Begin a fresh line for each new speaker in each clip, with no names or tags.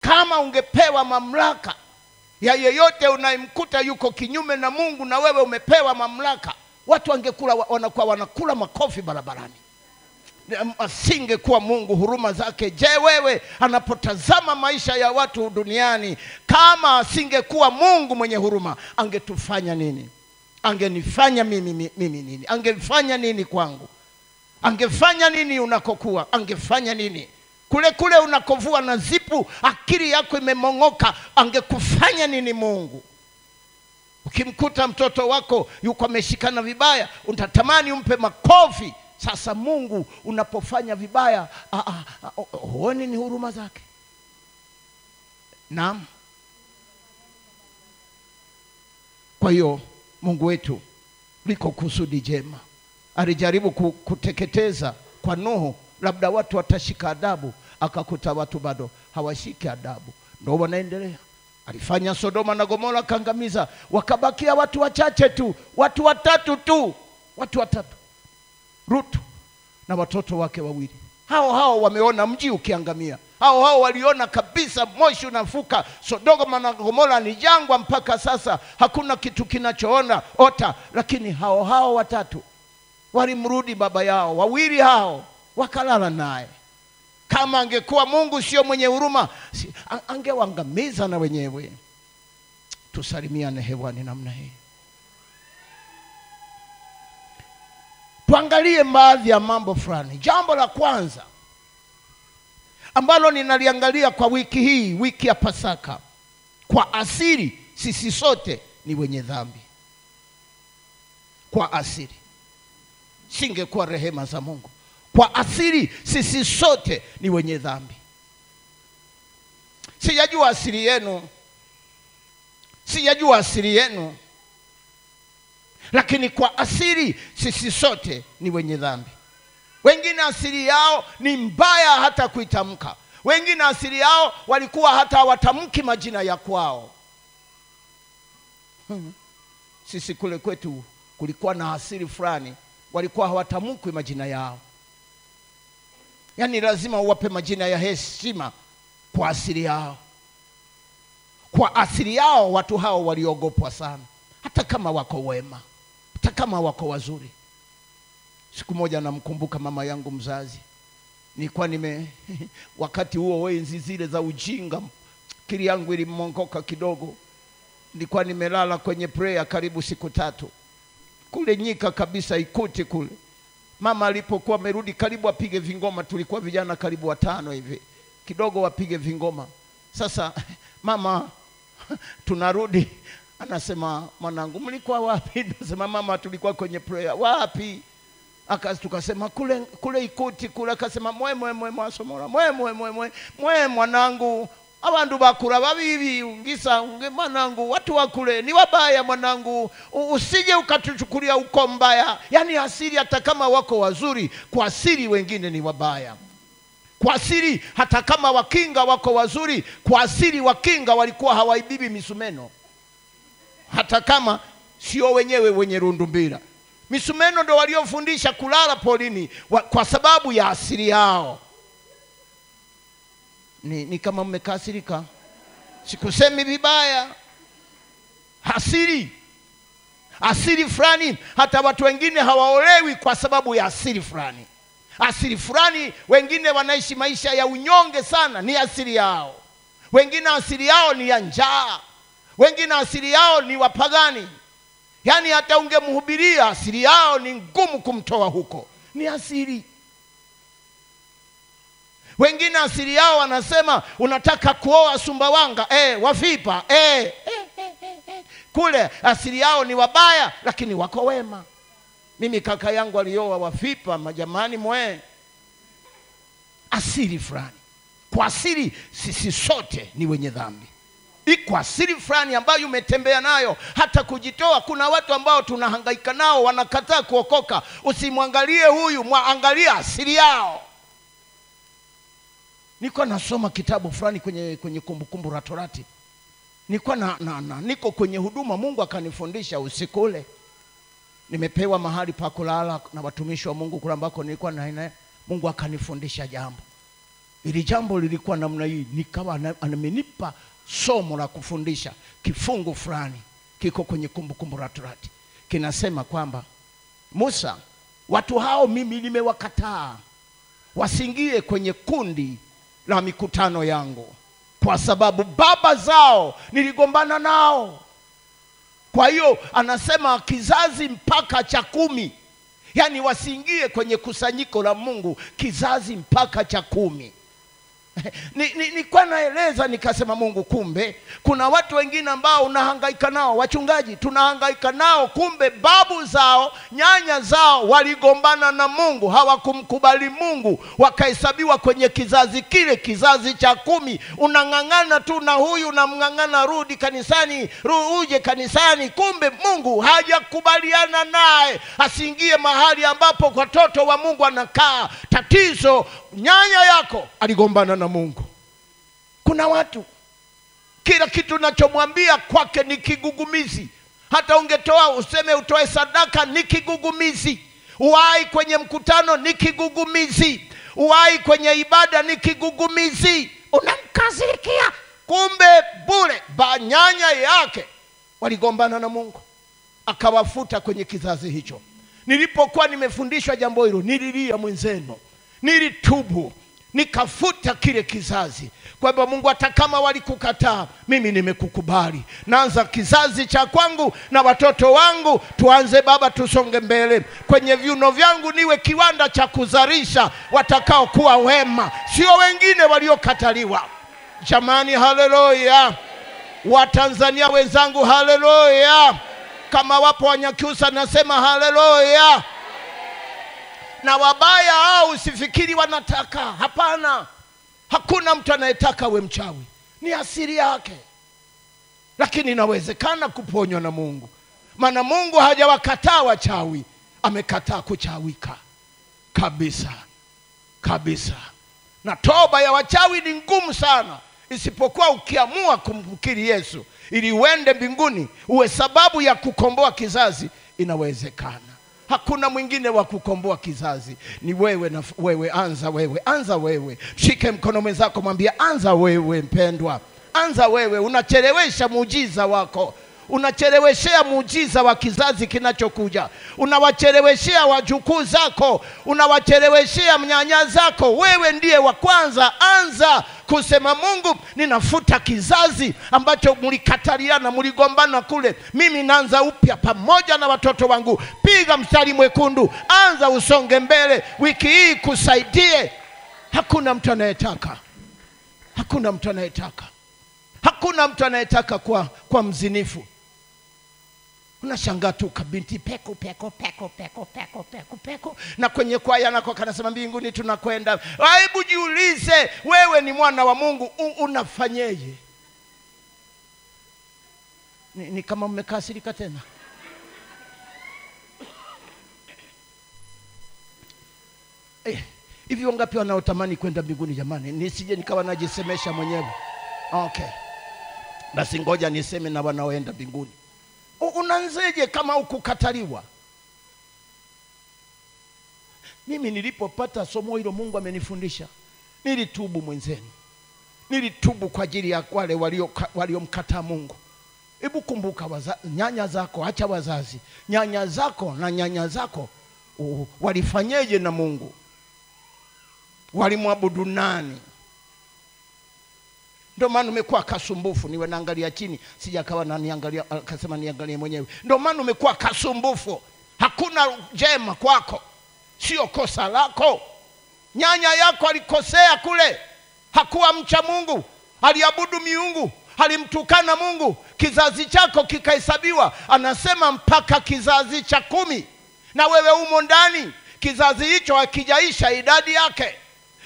Kama ungepewa mamlaka ya yeyote unayemkuta yuko kinyume na Mungu na wewe umepewa mamlaka, watu wangekula, wanakuwa wanakula makofi barabarani. Asingekuwa Mungu huruma zake. Je, wewe anapotazama maisha ya watu duniani, kama asingekuwa Mungu mwenye huruma, angetufanya nini? Angenifanya mimi nini? Angefanya nini kwangu? Angefanya nini unakokuwa? Angefanya nini kule kule unakovua na zipu, akili yako imemongoka? Angekufanya nini Mungu? Ukimkuta mtoto wako yuko ameshikana vibaya, utatamani umpe makofi. Sasa Mungu unapofanya vibaya, huoni ni huruma zake? Naam. Kwa hiyo Mungu wetu liko kusudi jema. Alijaribu kuteketeza kwa Nuhu, labda watu watashika adabu, akakuta watu bado hawashiki adabu, ndio wanaendelea. Alifanya Sodoma na Gomora, kangamiza, wakabakia watu wachache tu, watu watatu tu, watu watatu, Rutu na watoto wake wawili. Hao hao wameona mji ukiangamia. Hao hao waliona kabisa moshi unafuka. Sodoma na Gomora ni jangwa mpaka sasa, hakuna kitu kinachoona ota. Lakini hao hao watatu walimrudi baba yao, wawili hao wakalala naye. Kama angekuwa Mungu sio mwenye huruma, angewaangamiza na wenyewe. Tusalimiane hewani namna hii. Tuangalie baadhi ya mambo fulani. Jambo la kwanza ambalo ninaliangalia kwa wiki hii, wiki ya Pasaka, kwa asili sisi sote ni wenye dhambi. Kwa asili, singekuwa rehema za Mungu, kwa asili sisi sote ni wenye dhambi. Sijajua asili yenu, sijajua asili yenu, lakini kwa asili sisi sote ni wenye dhambi. Wengine asili yao ni mbaya hata kuitamka. Wengine asili yao walikuwa hata hawatamki majina ya kwao. Sisi kule kwetu kulikuwa na asili fulani, walikuwa hawatamki majina yao. Yaani lazima uwape majina ya heshima kwa asili yao. Kwa asili yao watu hao waliogopwa sana, hata kama wako wema, hata kama wako wazuri. Siku moja namkumbuka mama yangu mzazi. Nilikuwa nime wakati huo enzi zile za ujinga, akili yangu ilimongoka kidogo. Nilikuwa nimelala kwenye prayer karibu siku 3. Kule nyika kabisa, Ikuti kule. Mama alipokuwa amerudi karibu apige vingoma, tulikuwa vijana karibu 5 hivi. Kidogo wapige vingoma. Sasa mama tunarudi, anasema, mwanangu mlikuwa wapi? Nasema mama tulikuwa kwenye prayer. Wapi? Tukasema kule kule Ikuti kule. Akasema mwe mwe mwe mwasomora mwe mwe mwe mwe mwe mwanangu, abandu bakura babibi ungisa unge mwanangu, watu wakule ni wabaya mwanangu, usije ukatuchukulia uko mbaya. Yani asili hata kama wako wazuri, kwa asili wengine ni wabaya. Kwa asili hata kama Wakinga wako wazuri, kwa asili Wakinga walikuwa hawaibibi misumeno, hata kama sio wenyewe wenye rundumbira. Misumeno ndo waliofundisha kulala polini kwa sababu ya asili yao. Ni kama mmekasirika, sikusemi vibaya. Asili, asili fulani, hata watu wengine hawaolewi kwa sababu ya asili fulani. Asili fulani, wengine wanaishi maisha ya unyonge sana, ni asili yao. Wengine asili yao ni ya njaa. Wengine asili yao ni wapagani. Yaani hata ungemhubiria asili yao ni ngumu kumtoa huko. Ni asili. Wengine asili yao wanasema unataka kuoa Sumbawanga, Wafipa, Kule asili yao ni wabaya lakini wako wema. Mimi kaka yangu alioa Wafipa, majamani mwe. Asili fulani. Kwa asili sisi sote ni wenye dhambi. Iko asili fulani ambayo umetembea nayo hata kujitoa. Kuna watu ambao tunahangaika nao wanakataa kuokoka. Usimwangalie huyu, mwangalie asili yao. Niko nasoma kitabu fulani kwenye Kumbukumbu la Torati. Niko na niko kwenye huduma, Mungu akanifundisha usiku ule. Nimepewa mahali pa kulala na watumishi wa Mungu kule ambako nilikuwa na Mungu akanifundisha jambo. Ili jambo lilikuwa namna hii, nikawa amenipa somo la kufundisha kifungu fulani kiko kwenye Kumbukumbu la Torati. Kinasema kwamba Musa, watu hao mimi nimewakataa wasiingie kwenye kundi la mikutano yangu, kwa sababu baba zao niligombana nao. Kwa hiyo anasema kizazi mpaka cha 10, yani wasiingie kwenye kusanyiko la Mungu kizazi mpaka cha 10. Nilikuwa naeleza nikasema, Mungu, kumbe kuna watu wengine ambao unahangaika nao, wachungaji tunahangaika nao, kumbe babu zao, nyanya zao waligombana na Mungu, hawakumkubali Mungu, wakahesabiwa kwenye kizazi kile, kizazi cha 10. Unang'ang'ana tu na huyu, unamng'ang'ana, rudi kanisani, uje kanisani, kumbe Mungu hajakubaliana naye, asiingie mahali ambapo watoto wa Mungu anakaa. Tatizo, nyanya yako aligombana na Mungu. Kuna watu kila kitu unachomwambia kwake ni kigugumizi. Hata ungetoa useme utoe sadaka ni kigugumizi. Uwai kwenye mkutano ni kigugumizi. Uwai kwenye ibada ni kigugumizi. Unamkasirikia, kumbe bure. Nyanya yake waligombana na Mungu, akawafuta kwenye kizazi hicho. Nilipokuwa nimefundishwa jambo hilo, nililia mwenzenu, nilitubu, nikafuta kile kizazi, kwamba Mungu, hata kama walikukataa, mimi nimekukubali. Naanza kizazi cha kwangu na watoto wangu, tuanze Baba, tusonge mbele. Kwenye viuno vyangu niwe kiwanda cha kuzalisha watakao kuwa wema, sio wengine waliokataliwa. Jamani, haleluya. Watanzania wenzangu, haleluya. Kama wapo Wanyakyusa nasema haleluya. Na wabaya hao usifikiri wanataka. Hapana. Hakuna mtu anayetaka we mchawi. Ni asili yake. Lakini inawezekana kuponywa na Mungu. Maana Mungu hajawakataa wachawi, amekataa kuchawika. Kabisa. Kabisa. Na toba ya wachawi ni ngumu sana, isipokuwa ukiamua kumkiri Yesu ili uende mbinguni, uwe sababu ya kukomboa kizazi, inawezekana. Hakuna mwingine wa kukomboa kizazi, ni wewe na wewe. Anza wewe, anza wewe. Shike mkono mwenzako, mwambie anza wewe mpendwa. Anza wewe. Unachelewesha muujiza wako. Unacheleweshea muujiza wa kizazi kinachokuja. Unawacheleweshea wajukuu zako, unawacheleweshea mnyanya zako. Wewe ndiye wa kwanza. Anza kusema, Mungu, ninafuta kizazi ambacho mlikataliana, mligombana kule. Mimi naanza upya pamoja na watoto wangu. Piga mstari mwekundu, anza usonge mbele. Wiki hii kusaidie. Hakuna mtu anayetaka. Hakuna mtu anayetaka. Hakuna mtu anayetaka kwa mzinifu. Unashangaa tu kabinti peku peku peku peku peku peku peku, na kwenye kwaya nako kanasema mbinguni tunakwenda. Hebu jiulize, wewe ni mwana wa Mungu, unafanyeje? Ni kama mmekasirika tena. Hivi wangapi wanaotamani kwenda mbinguni jamani? Nisije nikawa najisemesha mwenyewe. Okay. Basi ngoja niseme na wanaoenda mbinguni. Unaanzeje kama hukukataliwa? Mimi nilipopata somo hilo, Mungu amenifundisha, nilitubu mwenzenu. Nilitubu kwa ajili ya wale waliomkataa Mungu. Hebu kumbuka nyanya zako, acha wazazi. Nyanya zako na nyanya zako walifanyeje na Mungu? Walimwabudu nani? Ndio maana umekuwa kasumbufu. Niwe naangalia chini, sijakawa na niangalia, akasema niangalie mwenyewe. Ndio maana umekuwa kasumbufu. Hakuna jema kwako. Sio kosa lako. Nyanya yako alikosea kule. Hakuwa mcha Mungu, aliabudu miungu, alimtukana Mungu. Kizazi chako kikahesabiwa, anasema mpaka kizazi cha 10. Na wewe umo ndani, kizazi hicho hakijaisha idadi yake.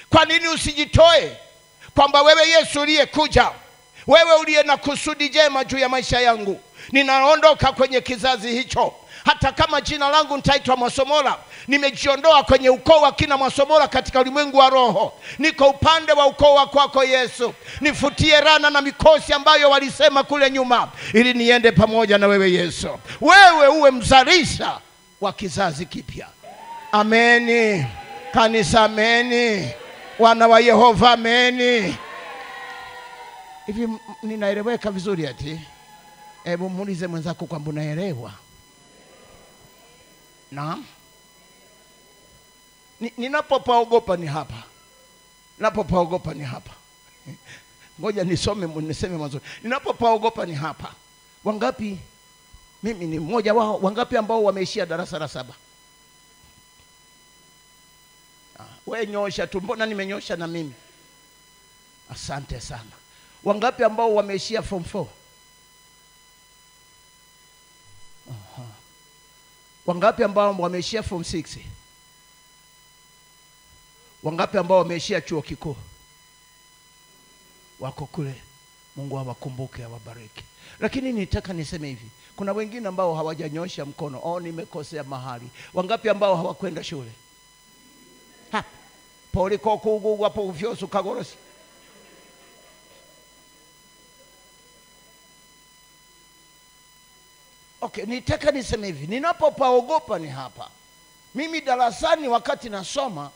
Kwa nini usijitoe? Kwamba wewe Yesu uliyekuja, wewe uliye na kusudi jema juu ya maisha yangu, ninaondoka kwenye kizazi hicho. Hata kama jina langu nitaitwa Mwasomola, nimejiondoa kwenye ukoo wa kina Mwasomola katika ulimwengu wa roho. Niko upande wa ukoo wa kwako Yesu. Nifutie rana na mikosi ambayo walisema kule nyuma, ili niende pamoja na wewe Yesu. Wewe uwe mzalisha wa kizazi kipya. Ameni. Kanisa, ameni. Wana wa Yehova, ameni. Hivi ninaeleweka vizuri ati? Hebu muulize mwenzako kwamba unaelewa. Naam. Ninapopaogopa ni hapa. Ninapopaogopa ni hapa. Ngoja nisome niseme mwanzo. Ninapopaogopa ni hapa. Wangapi? Mimi ni mmoja wao. Wangapi ambao wameishia darasa la 7? We nyosha tu, mbona nimenyosha na mimi? Asante sana. Wangapi ambao wameishia form 4? Aha. Wangapi ambao wameishia form 6? Wangapi ambao wameishia chuo kikuu? Wako kule. Mungu awakumbuke, awabariki. Lakini nitaka niseme hivi, kuna wengine ambao hawajanyosha mkono. Oh, nimekosea mahali. Wangapi ambao hawakwenda shule? Ha. Poliko kugu wapo ufyosu kagorosi. Okay, nitaka niseme hivi, ninapopaogopa ni hapa. Mimi darasani wakati nasoma,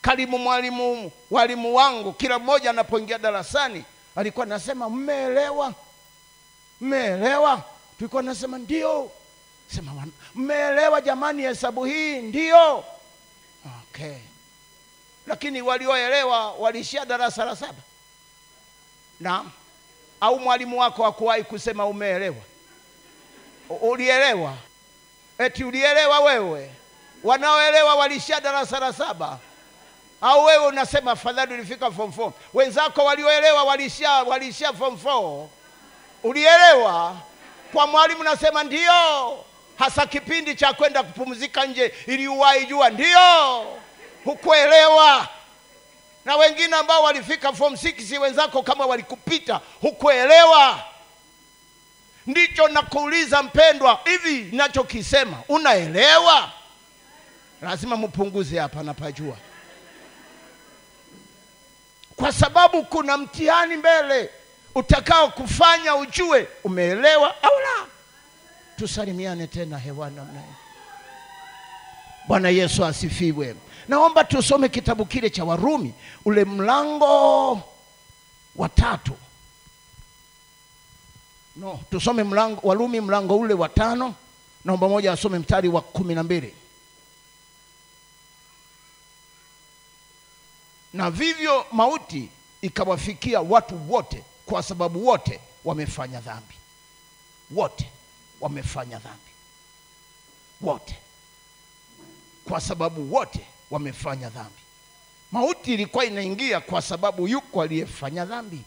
karibu mwalimu wangu kila mmoja anapoingia darasani alikuwa anasema mmeelewa? Mmeelewa? Tulikuwa nasema ndio. Sema mmeelewa jamani hesabu hii? Ndio. Okay. Lakini walioelewa walishia darasa la 7. Naam. Au mwalimu wako hakuwahi kusema umeelewa? Ulielewa? Eti ulielewa wewe? Wanaoelewa walishia darasa la 7. Au wewe unasema afadhali ulifika form 4. Wenzako walioelewa walishia form 4. Ulielewa? Kwa mwalimu nasema ndio. Hasa kipindi cha kwenda kupumzika nje ili uwahi jua ndio. Hukuelewa. Na wengine ambao walifika form 6 wenzako kama walikupita, hukuelewa. Ndicho nakuuliza mpendwa, hivi ninachokisema unaelewa? Lazima mpunguze hapa napajua. Kwa sababu kuna mtihani mbele utakao kufanya ujue umeelewa au la. Tusalimiane tena hewani namna hii. Bwana Yesu asifiwe. Naomba tusome kitabu kile cha Warumi ule mlango wa 3. No, tusome mlango Warumi mlango ule wa 5. Naomba moja asome mstari wa 12. Na vivyo mauti ikawafikia watu wote, kwa sababu wote wamefanya dhambi. Wote wamefanya dhambi. Wote. Kwa sababu wote wamefanya dhambi. Mauti ilikuwa inaingia kwa sababu yuko aliyefanya dhambi.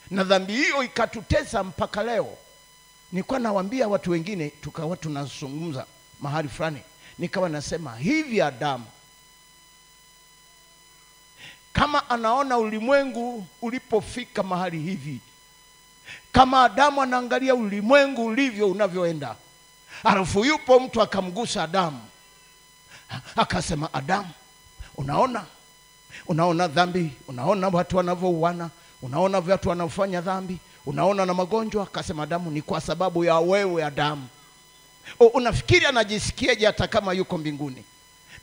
Na dhambi hiyo ikatutesa mpaka leo. Nilikuwa nawaambia watu wengine, tukawa tunazungumza mahali fulani, nikawa nasema hivi, Adamu kama anaona ulimwengu ulipofika mahali hivi, kama Adamu anaangalia ulimwengu ulivyo unavyoenda, alafu yupo mtu akamgusa Adamu akasema, Adamu, unaona? Unaona dhambi, unaona watu wanavyouana, unaona watu wanafanya dhambi, unaona na magonjwa. Akasema Adamu, ni kwa sababu ya wewe Adamu. Unafikiri anajisikiaje hata kama yuko mbinguni?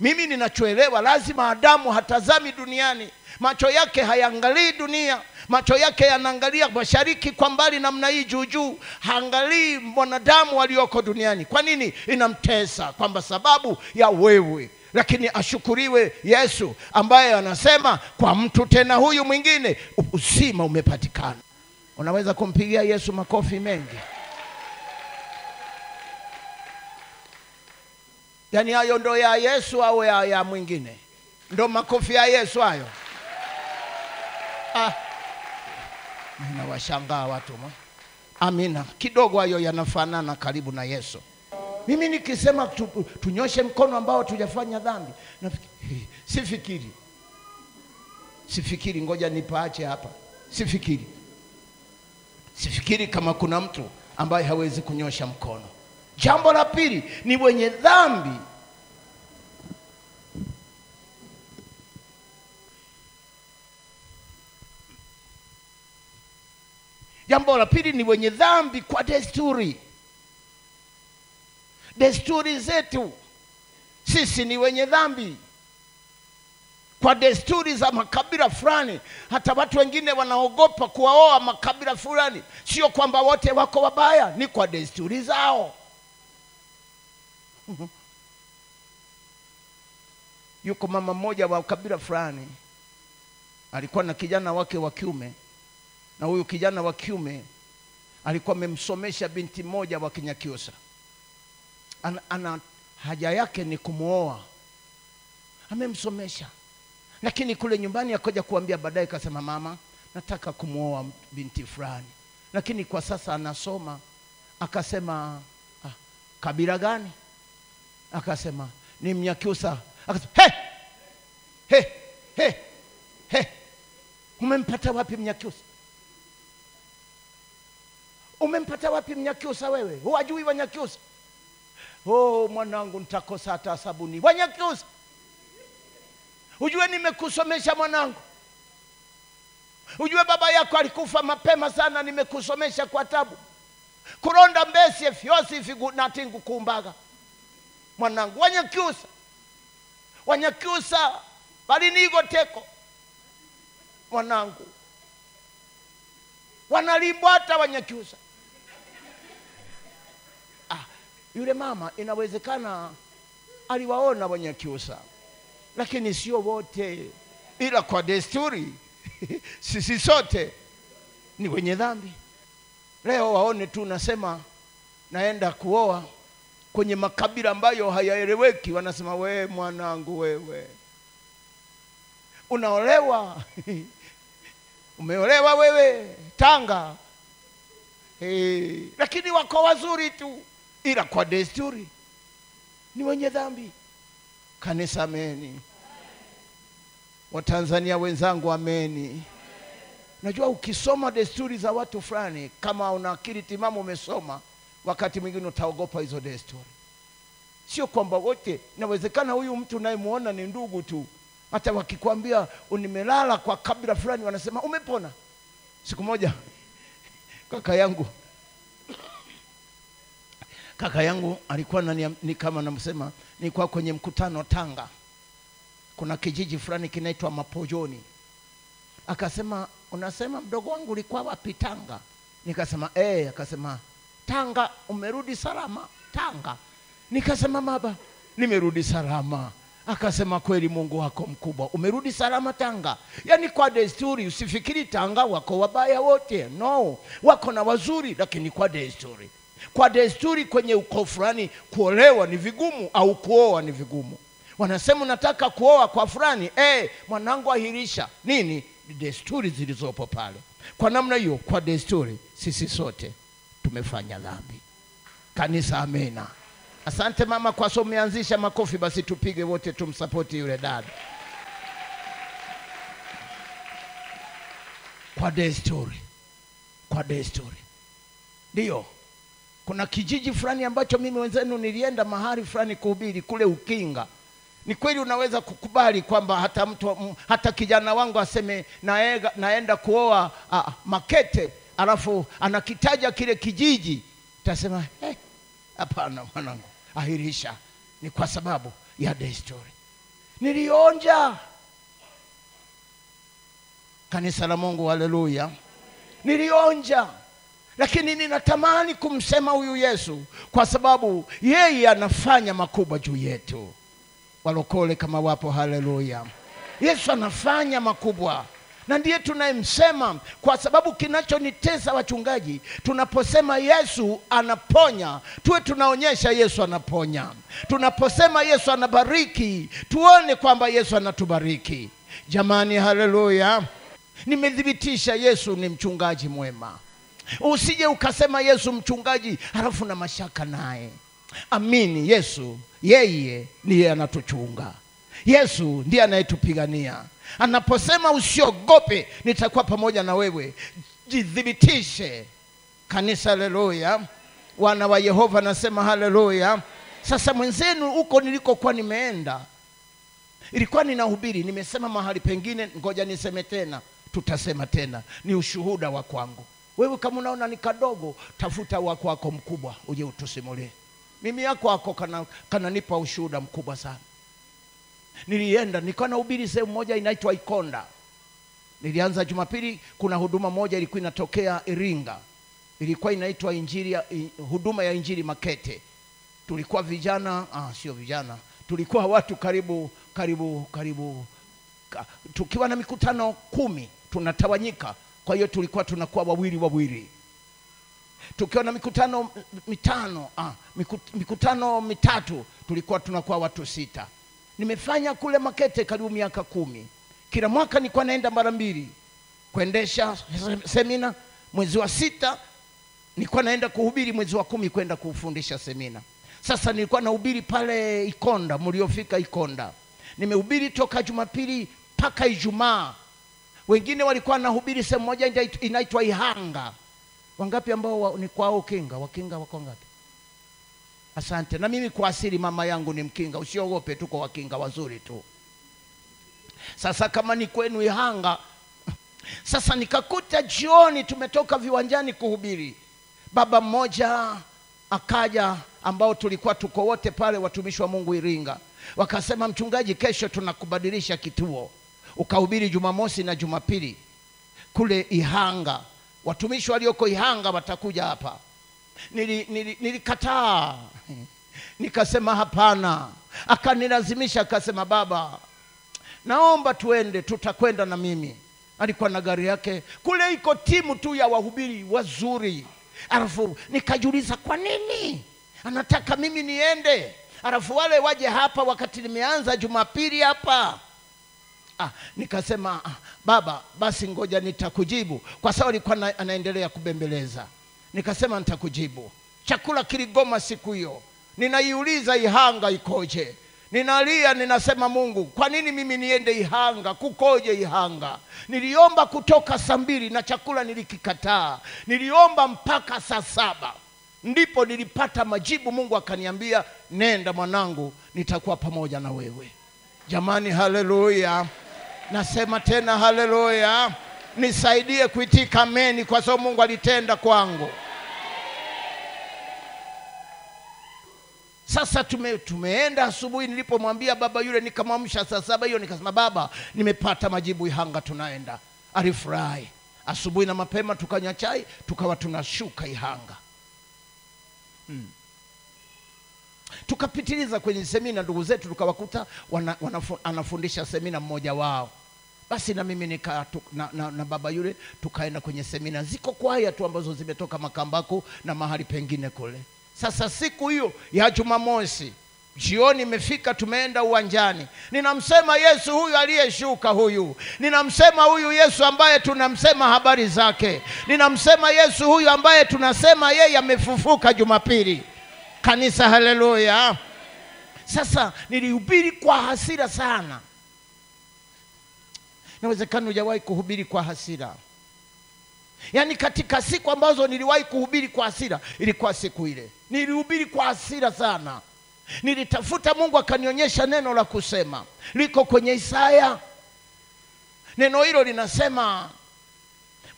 Mimi ninachoelewa, lazima Adamu hatazami duniani. Macho yake hayaangalii dunia. Macho yake yanaangalia mashariki kwa mbali namna hii juu juu. Haangalii mwanadamu walioko duniani. Kwa nini? Inamtesa kwamba sababu ya wewe. Lakini ashukuriwe Yesu ambaye anasema kwa mtu tena huyu mwingine uzima umepatikana. Unaweza kumpigia Yesu makofi mengi. Yaani hayo ndo ya Yesu au ya mwingine? Ndo makofi ya Yesu hayo? Ah, ninawashangaa watu. Amina. Kidogo hayo yanafanana karibu na Yesu. Mimi nikisema tunyoshe mkono ambao tujafanya dhambi, sifikiri. Sifikiri, ngoja nipaache hapa. Sifikiri. Sifikiri kama kuna mtu ambaye hawezi kunyosha mkono. Jambo la pili ni wenye dhambi. Jambo la pili ni wenye dhambi kwa desturi. Desturi zetu sisi ni wenye dhambi. Kwa desturi za makabila fulani, hata watu wengine wanaogopa kuwaoa makabila fulani. Sio kwamba wote wako wabaya, ni kwa desturi zao. Yuko mama mmoja wa kabila fulani, alikuwa na kijana wake wa kiume, na huyu kijana wa kiume alikuwa amemsomesha binti moja wa Kinyakyusa. Ana haja yake ni kumuoa. Amemsomesha. Lakini kule nyumbani akaja kuambia baadaye, akasema mama, nataka kumuoa binti fulani, lakini kwa sasa anasoma. Akasema kabila gani? Akasema ni Mnyakyusa. Akasema he he he he, umempata wapi Mnyakyusa? Umempata wapi Mnyakyusa wewe? Huwajui Wanyakyusa? Oh mwanangu, nitakosa hata sabuni. Wanyakyusa? Ujue nimekusomesha mwanangu. Ujue baba yako alikufa mapema sana, nimekusomesha kwa tabu. Kuronda mbesi fyosi figu natingu kumbaga. Mwanangu, Wanyakyusa. Wanyakyusa bali nigo teko. Mwanangu. Wanalimbwa hata Wanyakyusa. Yule mama inawezekana aliwaona Wanyakyusa, lakini sio wote, ila kwa desturi sisi sote ni wenye dhambi. Leo waone tu nasema naenda kuoa kwenye makabila ambayo hayaeleweki, wanasema we mwanangu, wewe unaolewa umeolewa wewe Tanga. Hey, lakini wako wazuri tu, ila kwa desturi ni wenye dhambi. Kanisa ameni. Watanzania wenzangu ameni. Najua ukisoma desturi za watu fulani, kama una akili timamu umesoma, wakati mwingine utaogopa hizo desturi. Sio kwamba wote, inawezekana huyu mtu unayemuona ni ndugu tu. Hata wakikwambia nimelala kwa kabila fulani, wanasema umepona. Siku moja kaka yangu alikuwa ni kama namsema, nilikuwa kwenye mkutano Tanga. Kuna kijiji fulani kinaitwa Mapojoni. Akasema, unasema mdogo wangu ulikuwa wapi Tanga? Nikasema eh. Akasema Tanga umerudi salama Tanga? Nikasema baba, nimerudi salama. Akasema kweli Mungu wako mkubwa, umerudi salama Tanga. Yani kwa desturi, usifikiri Tanga wako wabaya wote. No, wako na wazuri, lakini kwa desturi. Kwa desturi kwenye ukoo fulani kuolewa ni vigumu au kuoa ni vigumu. Wanasema nataka kuoa kwa fulani, mwanangu ahirisha. Nini? Desturi zilizopo pale. Kwa namna hiyo, kwa desturi sisi sote tumefanya dhambi. Kanisa amena. Asante mama kwa somo umeanzisha, makofi basi tupige wote tumsapoti yule dada. Kwa desturi. Kwa desturi. Ndio. Kuna kijiji fulani ambacho mimi wenzenu nilienda mahali fulani kuhubiri kule Ukinga. Ni kweli unaweza kukubali kwamba hata mtu, hata kijana wangu aseme naenda kuoa Makete, alafu anakitaja kile kijiji, utasema hapana mwanangu, ahirisha. Ni kwa sababu ya desturi. Nilionja. Kanisa la Mungu, haleluya. Nilionja. Lakini ninatamani kumsema huyu Yesu kwa sababu yeye anafanya makubwa juu yetu. Walokole kama wapo, haleluya. Yesu anafanya makubwa. Na ndiye tunayemsema, kwa sababu kinachonitesa wachungaji, tunaposema Yesu anaponya, tuwe tunaonyesha Yesu anaponya. Tunaposema Yesu anabariki, tuone kwamba Yesu anatubariki. Jamani, haleluya. Nimethibitisha Yesu ni mchungaji mwema. Usije ukasema Yesu mchungaji halafu na mashaka naye. Amini Yesu, yeye ndiye anatuchunga. Yesu ndiye anayetupigania. Anaposema usiogope, nitakuwa pamoja na wewe, jithibitishe. Kanisa, haleluya. Wana wa Yehova nasema haleluya. Sasa mwenzenu huko nilikokuwa nimeenda, ilikuwa ninahubiri, nimesema mahali pengine, ngoja niseme tena, tutasema tena, ni ushuhuda wa kwangu. Wewe kama unaona ni kadogo, tafuta wako wako mkubwa uje utusimulie. Mimi yako wako kananipa ushuhuda mkubwa sana. Nilienda nilikuwa nahubiri sehemu moja inaitwa Ikonda. Nilianza Jumapili, kuna huduma moja ilikuwa inatokea Iringa. Ilikuwa inaitwa huduma ya Injili Makete. Tulikuwa vijana, sio vijana. Tulikuwa watu karibu tukiwa na mikutano 10 tunatawanyika. Kwa hiyo tulikuwa tunakuwa wawili wawili. Tukiwa na mikutano 5, mikutano 3 tulikuwa tunakuwa watu 6. Nimefanya kule Makete karibu miaka 10. Kila mwaka nilikuwa naenda mara 2 kuendesha semina. Mwezi wa 6 nilikuwa naenda kuhubiri, mwezi wa 10 kwenda kufundisha semina. Sasa nilikuwa nahubiri pale Ikonda, mliofika Ikonda. Nimehubiri toka Jumapili mpaka Ijumaa. Wengine walikuwa nahubiri sehemu moja inaitwa Ihanga. Wangapi ambao ni kwao Kinga? Wakinga wako ngapi? Asante. Na mimi kwa asili mama yangu ni Mkinga. Usiogope, tuko Wakinga wazuri tu. Sasa kama ni kwenu Ihanga. Sasa nikakuta jioni tumetoka viwanjani kuhubiri. Baba mmoja akaja, ambao tulikuwa tuko wote pale watumishi wa Mungu Iringa. Wakasema, mchungaji, kesho tunakubadilisha kituo. Ukahubiri Jumamosi na Jumapili kule Ihanga. Watumishi walioko Ihanga watakuja hapa. Nilikataa. Nikasema hapana. Akanilazimisha, akasema, baba, naomba tuende, tutakwenda na mimi. Alikuwa na gari yake. Kule iko timu tu ya wahubiri wazuri. Alafu nikajiuliza kwa nini anataka mimi niende, alafu wale waje hapa wakati nimeanza Jumapili hapa. Nikasema, baba, basi ngoja nitakujibu. Kwa sababu alikuwa anaendelea kubembeleza. Nikasema nitakujibu. Chakula kiligoma siku hiyo. Ninaiuliza Ihanga ikoje. Ninalia, ninasema Mungu, kwa nini mimi niende Ihanga? Kukoje Ihanga? Niliomba kutoka saa 2 na chakula nilikikataa. Niliomba mpaka saa 7. Ndipo nilipata majibu. Mungu akaniambia, nenda mwanangu, nitakuwa pamoja na wewe. Jamani, haleluya. Nasema tena haleluya. Nisaidie kuitika ameni kwa sababu Mungu alitenda kwangu. Sasa tumeenda asubuhi, nilipomwambia baba yule, nikamwamsha saa 7 hiyo, nikasema baba, nimepata majibu Ihanga, tunaenda. Alifurahi. Asubuhi na mapema tukanywa chai, tukawa tunashuka Ihanga. Tukapitiliza kwenye semina, ndugu zetu tukawakuta anafundisha semina mmoja wao. Basi na mimi na baba yule tukaenda kwenye semina. Ziko kwaya tu ambazo zimetoka Makambako na mahali pengine kule. Sasa siku hiyo ya Jumamosi jioni imefika, tumeenda uwanjani. Ninamsema Yesu huyu aliyeshuka huyu. Ninamsema huyu Yesu ambaye tunamsema habari zake. Ninamsema Yesu huyu ambaye tunasema yeye amefufuka Jumapili. Kanisa, haleluya. Sasa nilihubiri kwa hasira sana. Inawezekana hujawahi kuhubiri kwa hasira. Yaani katika siku ambazo niliwahi kuhubiri kwa hasira, ilikuwa siku ile. Nilihubiri kwa hasira sana. Nilitafuta Mungu akanionyesha neno la kusema. Liko kwenye Isaya. Neno hilo linasema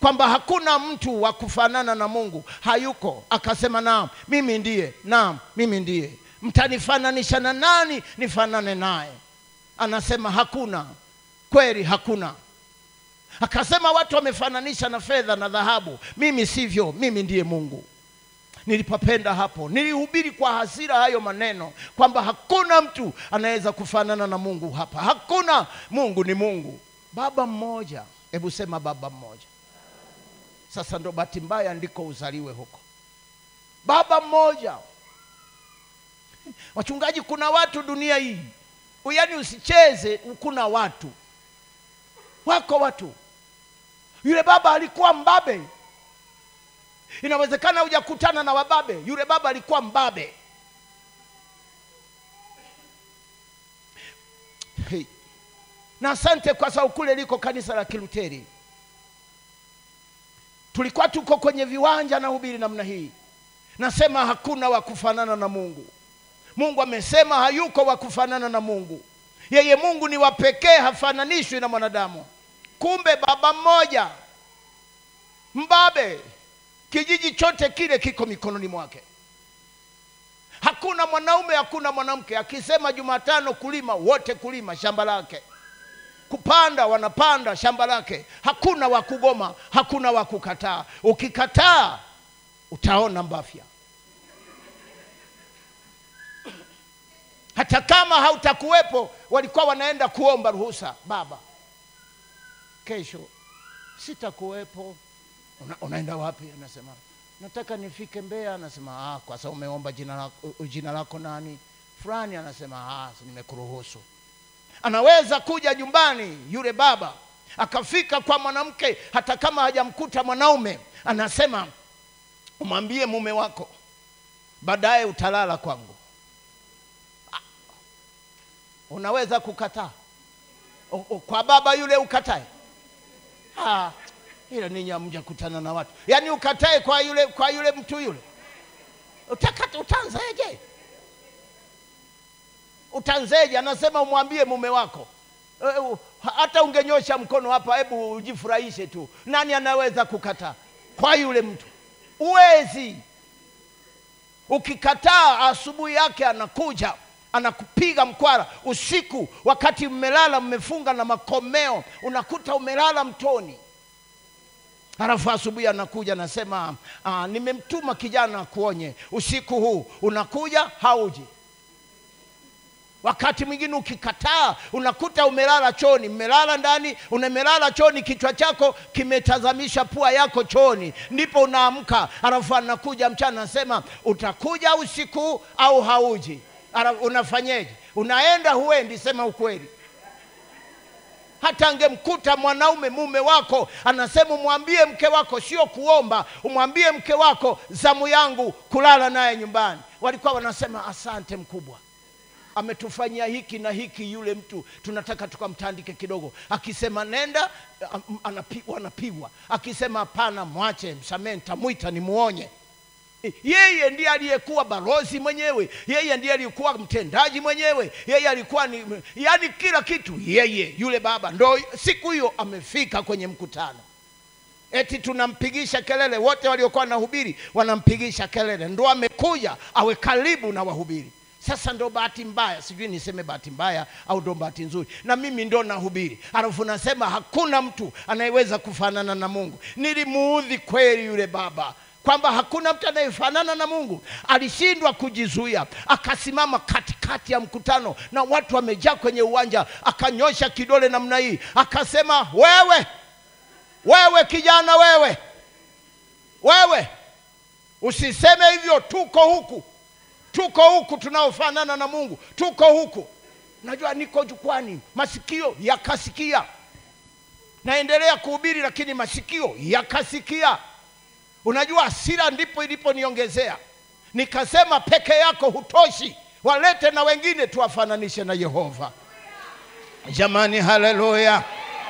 kwamba hakuna mtu wa kufanana na Mungu, hayuko. Akasema naam, mimi ndiye, naam, mimi ndiye. Mtanifananisha na nani nifanane naye? Anasema hakuna. Kweli hakuna. Akasema watu wamefananisha na fedha na dhahabu, mimi sivyo, mimi ndiye Mungu. Nilipapenda hapo. Nilihubiri kwa hasira hayo maneno kwamba hakuna mtu anaweza kufanana na Mungu hapa. Hakuna. Mungu ni Mungu. Baba mmoja. Hebu sema baba mmoja. Sasa ndo bahati mbaya ndiko uzaliwe huko. Baba mmoja. Wachungaji, kuna watu dunia hii. Yaani usicheze, kuna watu. Wako watu. Yule baba alikuwa mbabe. Inawezekana hujakutana na wababe. Yule baba alikuwa mbabe. Hey. Na asante kwa sababu kule liko kanisa la Kiluteri. Tulikuwa tuko kwenye viwanja na hubiri namna hii. Nasema hakuna wa kufanana na Mungu. Mungu amesema hayuko wa kufanana na Mungu. Yeye Mungu ni wa pekee, hafananishwi na mwanadamu. Kumbe baba mmoja mbabe, kijiji chote kile kiko mikononi mwake. Hakuna mwanaume, hakuna mwanamke. Akisema Jumatano kulima, wote kulima shamba lake. Kupanda wanapanda shamba lake. Hakuna wa kugoma, hakuna wa kukataa. Ukikataa utaona mbafya. Hata kama hautakuwepo, walikuwa wanaenda kuomba ruhusa. Baba, kesho sitakuwepo. Unaenda wapi? Anasema nataka nifike Mbeya. Anasema kwa sababu umeomba jina lako nani? Fulani. Anasema nimekuruhusu. Anaweza kuja nyumbani yule baba akafika kwa mwanamke, hata kama hajamkuta mwanaume, anasema umwambie mume wako baadaye utalala kwangu. Unaweza kukataa? Kwa baba yule ukatae? Ila ninyi hamjakutana na watu. Yaani ukatae kwa yule mtu yule. Utaanzaje? Utaanzaje? Anasema umwambie mume wako. Hata ungenyosha mkono hapa, hebu ujifurahishe tu. Nani anaweza kukataa kwa yule mtu? Uwezi. Ukikataa, asubuhi yake anakuja, anakupiga mkwara. Usiku wakati mmelala, mmefunga na makomeo, unakuta umelala mtoni. Halafu asubuhi anakuja anasema, nimemtuma kijana kuonye, usiku huu unakuja hauji. Wakati mwingine ukikataa, unakuta umelala chooni, mmelala ndani, unamelala chooni, kichwa chako kimetazamisha pua yako chooni, ndipo unaamka. Halafu anakuja mchana anasema utakuja usiku au hauji. Unafanyeje? Unaenda huendi? Sema ukweli. Hata angemkuta mwanaume mume wako anasema umwambie mke wako, sio kuomba, umwambie mke wako zamu yangu kulala naye nyumbani. Walikuwa wanasema asante mkubwa, ametufanyia hiki na hiki yule mtu, tunataka tukamtandike kidogo. Akisema nenda, anapigwa. Akisema hapana, mwache, msamehe, nitamuita nimuonye. Yeye ndiye aliyekuwa balozi mwenyewe, yeye ndiye aliyekuwa mtendaji mwenyewe, yeye alikuwa ni, yani kila kitu yeye. Yule baba ndo siku hiyo amefika kwenye mkutano. Eti tunampigisha kelele, wote waliokuwa wanahubiri wanampigisha kelele, ndo amekuja awe karibu na wahubiri. Sasa ndo bahati mbaya, sijui niseme bahati mbaya au ndo bahati nzuri, na mimi ndo nahubiri, alafu nasema hakuna mtu anayeweza kufanana na Mungu. Nilimuudhi kweli yule baba, kwamba hakuna mtu anayefanana na Mungu. Alishindwa kujizuia, akasimama katikati ya mkutano na watu wamejaa kwenye uwanja, akanyosha kidole namna hii, akasema wewe, wewe kijana, wewe, wewe usiseme hivyo, tuko huku, tuko huku tunaofanana na Mungu, tuko huku. Najua niko jukwani, masikio yakasikia. Naendelea kuhubiri lakini masikio yakasikia. Unajua hasira ndipo iliponiongezea. Nikasema peke yako hutoshi, walete na wengine tuwafananishe na Yehova. Jamani, haleluya.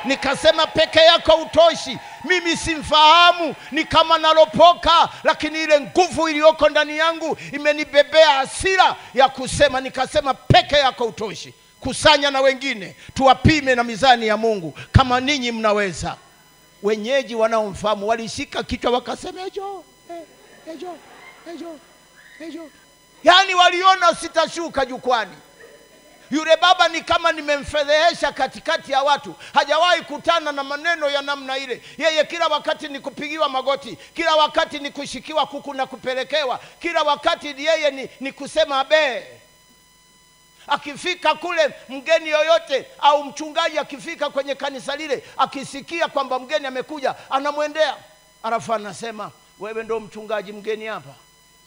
Nikasema peke yako hutoshi, mimi simfahamu, ni kama nalopoka, lakini ile nguvu iliyoko ndani yangu imenibebea hasira ya kusema. Nikasema peke yako hutoshi, kusanya na wengine tuwapime na mizani ya Mungu kama ninyi mnaweza. Wenyeji wanaomfahamu walishika kichwa wakasema ejo, ejo, ejo, ejo. Yani waliona sitashuka jukwani. Yule baba ni kama nimemfedhehesha katikati ya watu. Hajawahi kutana na maneno ya namna ile. Yeye kila wakati ni kupigiwa magoti, kila wakati ni kushikiwa kuku na kupelekewa, kila wakati yeye ni kusema abe. Akifika kule mgeni yoyote au mchungaji akifika kwenye kanisa lile, akisikia kwamba mgeni amekuja, anamwendea. Alafu anasema wewe ndo mchungaji mgeni hapa?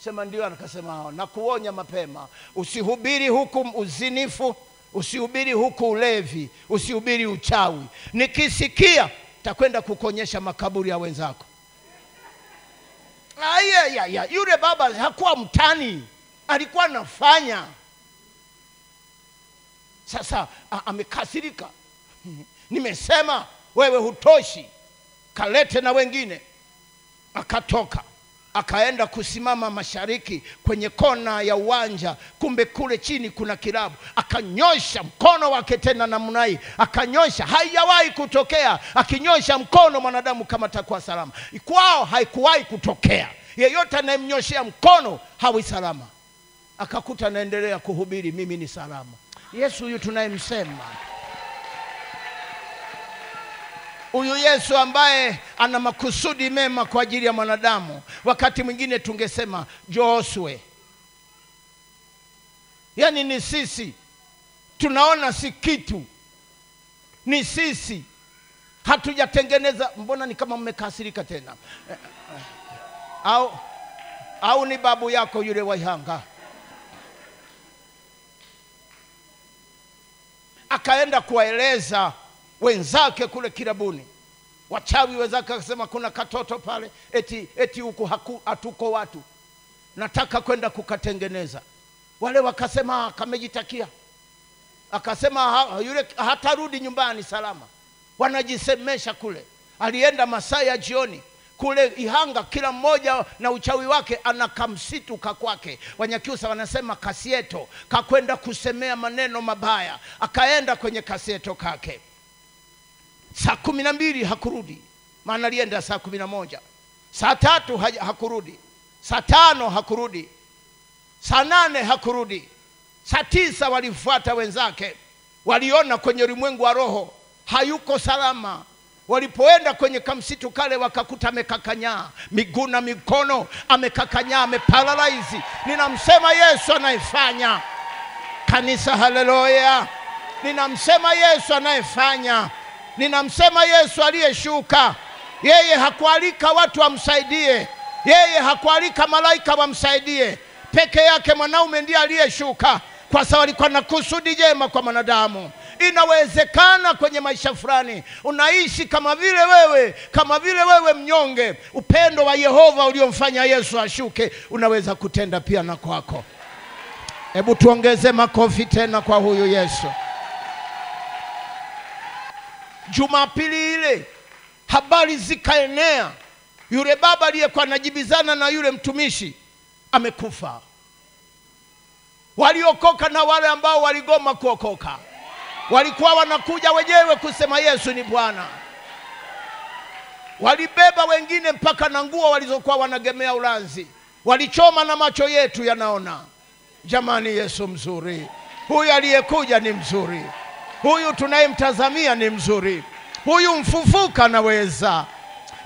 Sema ndio. Akasema nakuonya mapema, usihubiri huku uzinifu, usihubiri huku ulevi, usihubiri uchawi. Nikisikia takwenda kukonyesha makaburi ya wenzako. Aya, yule baba hakuwa mtani, alikuwa anafanya. Sasa amekasirika. Nimesema wewe hutoshi, kalete na wengine. Akatoka akaenda kusimama mashariki kwenye kona ya uwanja. Kumbe kule chini kuna kilabu. Akanyosha mkono wake tena namna hii, akanyosha. Haijawahi kutokea akinyosha mkono mwanadamu kama atakuwa salama. Kwao haikuwahi kutokea. Yeyote anayemnyoshea mkono hawi salama. Akakuta anaendelea kuhubiri, mimi ni salama. Yesu huyu tunayemsema, huyu Yesu ambaye ana makusudi mema kwa ajili ya mwanadamu. Wakati mwingine tungesema Joshua. Yaani ni sisi tunaona si kitu, ni sisi hatujatengeneza. Mbona ni kama mmekasirika tena? Au ni babu yako yule wa Ihanga? Akaenda kuwaeleza wenzake kule kilabuni, wachawi wenzake, akasema kuna katoto pale, eti huku hatuko watu, nataka kwenda kukatengeneza. Wale wakasema kamejitakia. Akasema yule hatarudi nyumbani salama. Wanajisemesha kule. Alienda masaa ya jioni kule Ihanga, kila mmoja na uchawi wake ana kamsitu kakwake. Wanyakyusa wanasema kasieto, kakwenda kusemea maneno mabaya. Akaenda kwenye kasieto kake. Saa 12 hakurudi, maana alienda saa 11. Saa 3 hakurudi, saa 5 hakurudi, saa 8 hakurudi. Saa 9 walifuata wenzake, waliona kwenye ulimwengu wa roho hayuko salama. Walipoenda kwenye kamsitu kale wakakuta amekakanyaa miguu na mikono, amekakanyaa, ameparalyze. Ninamsema Yesu anayefanya. Kanisa, haleluya. Ninamsema Yesu anayefanya. Ninamsema Yesu aliyeshuka. Yeye hakualika watu wamsaidie, yeye hakualika malaika wamsaidie. Peke yake mwanaume ndiye aliyeshuka, kwa sababu alikuwa na kusudi jema kwa mwanadamu. Inawezekana kwenye maisha fulani unaishi kama vile wewe mnyonge. Upendo wa Yehova uliomfanya Yesu ashuke unaweza kutenda pia na kwako. Hebu tuongeze makofi tena kwa huyu Yesu. Jumapili ile habari zikaenea, yule baba aliyekuwa anajibizana na yule mtumishi amekufa. Waliokoka na wale ambao waligoma kuokoka walikuwa wanakuja wenyewe kusema Yesu ni Bwana. Walibeba wengine mpaka na nguo walizokuwa wanagemea ulanzi, walichoma na macho yetu yanaona. Jamani, Yesu mzuri. Huyu aliyekuja ni mzuri. Huyu tunayemtazamia ni mzuri. Huyu mfufuka anaweza.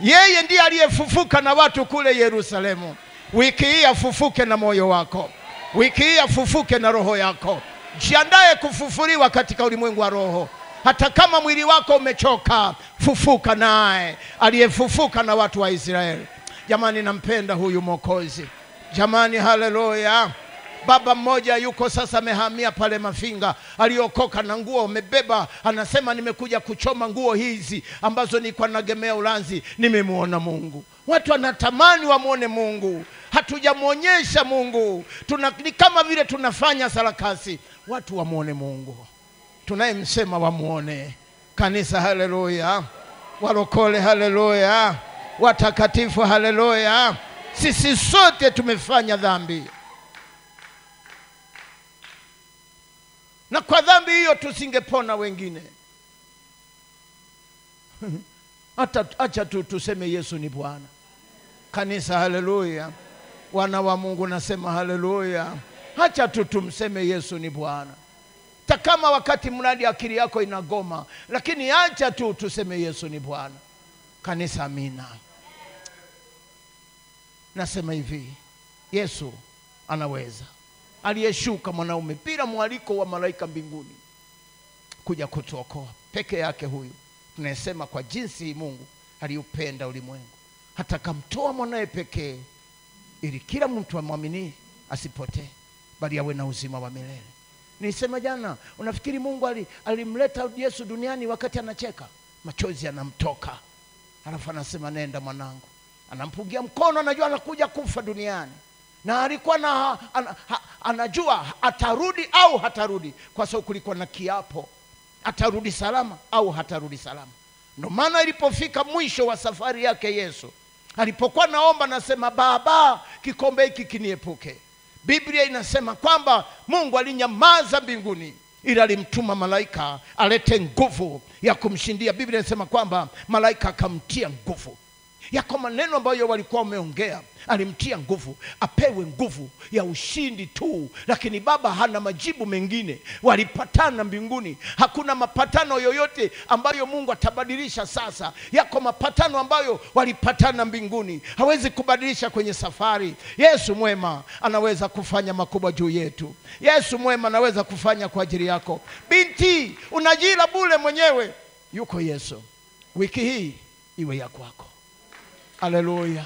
Yeye ndiye aliyefufuka na watu kule Yerusalemu. Wiki hii afufuke na moyo wako. Wiki hii afufuke na roho yako. Jiandae kufufuliwa katika ulimwengu wa roho. Hata kama mwili wako umechoka, fufuka naye aliyefufuka na watu wa Israeli. Jamani, nampenda huyu Mwokozi. Jamani, haleluya. Baba mmoja yuko sasa amehamia pale Mafinga, aliokoka na nguo amebeba, anasema nimekuja kuchoma nguo hizi ambazo nilikuwa nagemea ulanzi, nimemuona Mungu. Watu wanatamani wamuone Mungu, hatujamuonyesha Mungu. Ni kama vile tunafanya sarakasi. Watu wamuone Mungu, tunayemsema wamuone. Kanisa, haleluya. Walokole, haleluya. Watakatifu, haleluya. Sisi sote tumefanya dhambi, na kwa dhambi hiyo tusingepona wengine. Hata acha tu tuseme Yesu ni Bwana. Kanisa, haleluya. Wana wa Mungu nasema haleluya. Acha tu tumseme Yesu ni Bwana. Hata kama wakati mradi akili yako inagoma, lakini acha tu tuseme Yesu ni Bwana. Kanisa, amina. Nasema hivi, Yesu anaweza. Aliyeshuka mwanaume bila mwaliko wa malaika mbinguni kuja kutuokoa peke yake huyu. Tunasema kwa jinsi Mungu aliupenda ulimwengu hata kamtoa mwanae pekee, ili kila mtu amwamini asipotee, bali awe na uzima wa milele. Nilisema jana, unafikiri Mungu alimleta Yesu duniani wakati anacheka? Machozi yanamtoka. Alafu anasema nenda mwanangu. Anampungia mkono, anajua anakuja kufa duniani. Na alikuwa na anajua atarudi au hatarudi, kwa sababu kulikuwa na kiapo, atarudi salama au hatarudi salama. Ndio maana ilipofika mwisho wa safari yake Yesu, alipokuwa naomba nasema Baba, kikombe hiki kiniepuke. Biblia inasema kwamba Mungu alinyamaza mbinguni, ila alimtuma malaika alete nguvu ya kumshindia. Biblia inasema kwamba malaika akamtia nguvu. Yako maneno ambayo walikuwa wameongea, alimtia nguvu, apewe nguvu ya ushindi tu, lakini Baba hana majibu mengine. Walipatana mbinguni, hakuna mapatano yoyote ambayo Mungu atabadilisha sasa. Yako mapatano ambayo walipatana mbinguni, hawezi kubadilisha kwenye safari. Yesu mwema anaweza kufanya makubwa juu yetu. Yesu mwema anaweza kufanya kwa ajili yako. Binti, unajila bure mwenyewe, yuko Yesu. Wiki hii iwe ya kwako. Haleluya.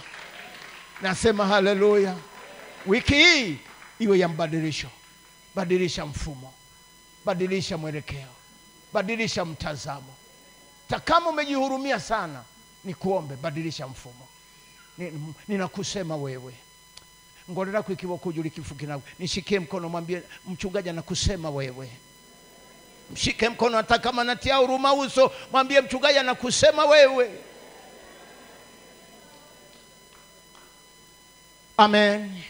Nasema haleluya. Wiki hii iwe ya mbadilisho. Badilisha mfumo, badilisha mwelekeo, badilisha mtazamo. Kama umejihurumia sana, nikuombe badilisha mfumo. Ninakusema wewe. Ngorera kwikiwa kujuli kifuki nawe. Nishikie mkono, mwambie mchungaji anakusema wewe. Mshike mkono hata kama anatia huruma uso, mwambie mchungaji anakusema wewe. Amen.